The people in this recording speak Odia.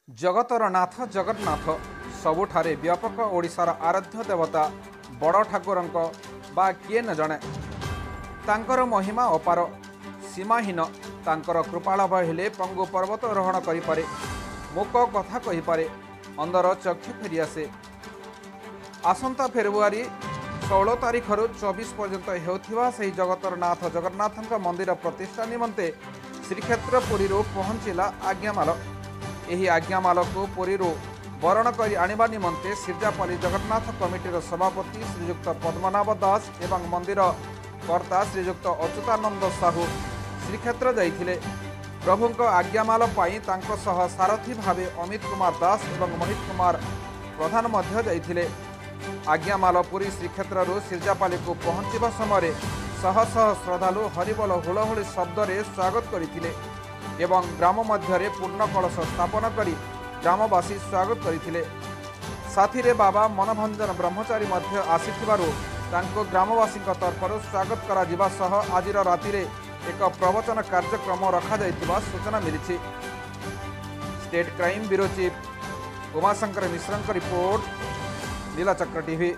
ଜଗତର ନାଥ ଜଗନ୍ନାଥ, ସବୁଠାରେ ବ୍ୟାପକ ଓଡ଼ିଶାର ଆରାଧ୍ୟ ଦେବତା ବଡ଼ ଠାକୁରଙ୍କ ବା କିଏ ନ ଜଣେ। ତାଙ୍କର ମହିମା ଅପାର, ସୀମାହୀନ। ତାଙ୍କର କୃପାଲାଭ ହେଲେ ପଙ୍ଗୁ ପର୍ବତ ଆରୋହଣ କରିପାରେ, ମୂକ କଥା କହିପାରେ, ଅନ୍ଧର ଚକ୍ଷୁ ଫେରିଆସେ। ଆସନ୍ତା ଫେବୃଆରୀ 16 ତାରିଖରୁ 24 ପର୍ଯ୍ୟନ୍ତ ହେଉଥିବା ସେହି ଜଗତର ନାଥ ଜଗନ୍ନାଥଙ୍କ ମନ୍ଦିର ପ୍ରତିଷ୍ଠା ନିମନ୍ତେ ଶ୍ରୀକ୍ଷେତ୍ର ପୁରୀରୁ ପହଞ୍ଚିଲା ଆଜ୍ଞାମାଲ। ଏହି ଆଜ୍ଞାମାଲକୁ ପୁରୀରୁ ବରଣ କରି ଆଣିବା ନିମନ୍ତେ ସିର୍ଜାପାଲି ଜଗନ୍ନାଥ କମିଟିର ସଭାପତି ଶ୍ରୀଯୁକ୍ତ ପଦ୍ମନାଭ ଦାସ ଏବଂ ମନ୍ଦିର କର୍ତ୍ତା ଶ୍ରୀଯୁକ୍ତ ଅଚ୍ୟୁତାନନ୍ଦ ସାହୁ ଶ୍ରୀକ୍ଷେତ୍ର ଯାଇଥିଲେ। ପ୍ରଭୁଙ୍କ ଆଜ୍ଞାମାଲ ପାଇଁ ତାଙ୍କ ସହ ସାରଥୀ ଭାବେ ଅମିତ କୁମାର ଦାସ ଏବଂ ମୋହିତ କୁମାର ପ୍ରଧାନ ମଧ୍ୟ ଯାଇଥିଲେ। ଆଜ୍ଞାମାଲ ପୁରୀ ଶ୍ରୀକ୍ଷେତ୍ରରୁ ସିର୍ଜାପାଲିକୁ ପହଞ୍ଚିବା ସମୟରେ ଶହ ଶହ ଶ୍ରଦ୍ଧାଳୁ ହରିବୋଲ ହୁଳହୁଳି ଶବ୍ଦରେ ସ୍ୱାଗତ କରିଥିଲେ ଏବଂ ଗ୍ରାମ ମଧ୍ୟରେ ପୂର୍ଣ୍ଣ କଳସ ସ୍ଥାପନ କରି ଗ୍ରାମବାସୀ ସ୍ୱାଗତ କରିଥିଲେ। ସାଥିରେ ବାବା ମନଭଞ୍ଜନ ବ୍ରହ୍ମଚାରୀ ମଧ୍ୟ ଆସିଥିବାରୁ ତାଙ୍କୁ ଗ୍ରାମବାସୀଙ୍କ ତରଫରୁ ସ୍ୱାଗତ କରାଯିବା ସହ ଆଜିର ରାତିରେ ଏକ ପ୍ରବଚନ କାର୍ଯ୍ୟକ୍ରମ ରଖାଯାଇଥିବା ସୂଚନା ମିଳିଛି। State crime bureau chief Umashankar ମିଶ୍ରଙ୍କ ରିପୋର୍ଟ, ନୀଳଚକ୍ର ଟିଭି।